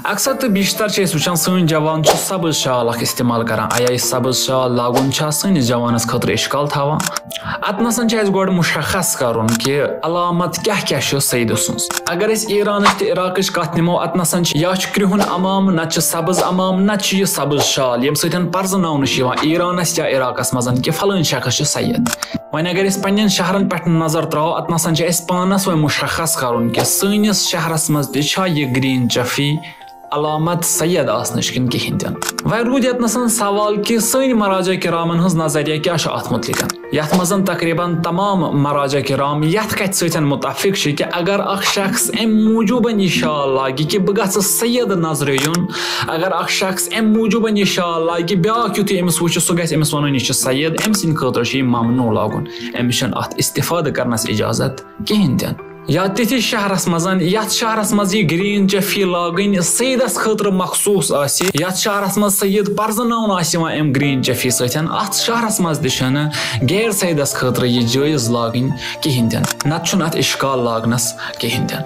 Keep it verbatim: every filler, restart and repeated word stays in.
اکثر تہٕ بیشتر چھِ أسۍ وٕچھان، سٲنۍ جوان چھِ سبٕز شال اکھ استعمال کران۔ ایا یہِ سبٕز شال لاگُن چھا سٲنِس جوانس خٲطرٕ اشکال تھاوان؟ اتھ نسن چھُ اَسہِ گۄڈٕ مشخص کرُن کہِ علامت کیاہ کیاہ چھُ سیدٕ سٕنٛز۔ اگر أسۍ ایرانٕچ تہٕ عراقٕچ کتھ نِمو، اتھ نسن چھِ یا چھُ کرٛہُن عمامہٕ، نتہٕ چھُ سبٕز عمامہٕ، نتہٕ چھُ یہِ سبٕز شال، ییٚمہِ سۭتۍ پرزناونہٕ چھُ یِوان ایرانس یا عراقس منٛز کہِ فلٲنۍ شخص چھُ سید۔ وۄنۍ اگر أسۍ پننٮ۪ن شہرن پٮ۪ٹھ نظر تراوو، اتھ نسن چھُ اَسہِ پانس وۄنۍ مشخص کرُن کہِ سٲنِس شہرس منٛز تہِ چھا یہِ گرین چفی علامت سید آسنٕچ کِنہٕ کِہینۍ تہِ نہٕ۔ وۄنۍ روٗد ییٚتنَس سوال کہِ سٲنۍ مراجع کرامن ہٕنٛز نظریہ کیٛاہ چھُ اَتھ مُتعلِق، یَتھ منٛز تقریباً تمام مراجع کرام یَتھ کَتھِ سۭتۍ مُتفق چھِ کہِ اگر اکھ شخص اَمہِ موٗجوٗبَن یہِ شال لاگہِ کہِ بہٕ گژھٕ سید نظرِ یُن، اگر اکھ شخص اَمہِ موٗجوٗبَن یہِ شال لاگہِ، بیٛاکھ یُتھُے أمِس وٕچھِ، سُہ گژھِ أمِس وَنُن، یہِ چھُ سید، أمۍ سٕنٛدِ خٲطرٕ چھُ یہِ ممنوع لاگُن، أمِس چھُنہٕ اَتھ استفادٕ کرنَس اجازت کِہینۍ تہِ نہٕ۔ یا تِتھِس شہرس منٛز، یتھ شہرس منٛز یہِ گرین چفی لاگٕنۍ سیدس خٲطرٕ مخصوص آسہِ، یتھ شہرس منٛز سید پرزناونہٕ آسہِ یِوان امہِ گرین چفی سۭتۍ، اتھ شہرس منٛز تہِ چھنہٕ غیر سیدس خٲطرٕ یہِ جٲیز لاگٕنۍ کِہینۍ تہِ نہٕ، نتہٕ چھُنہٕ اتھ اشکال لاگنس کِہینۍ تہِ نہٕ۔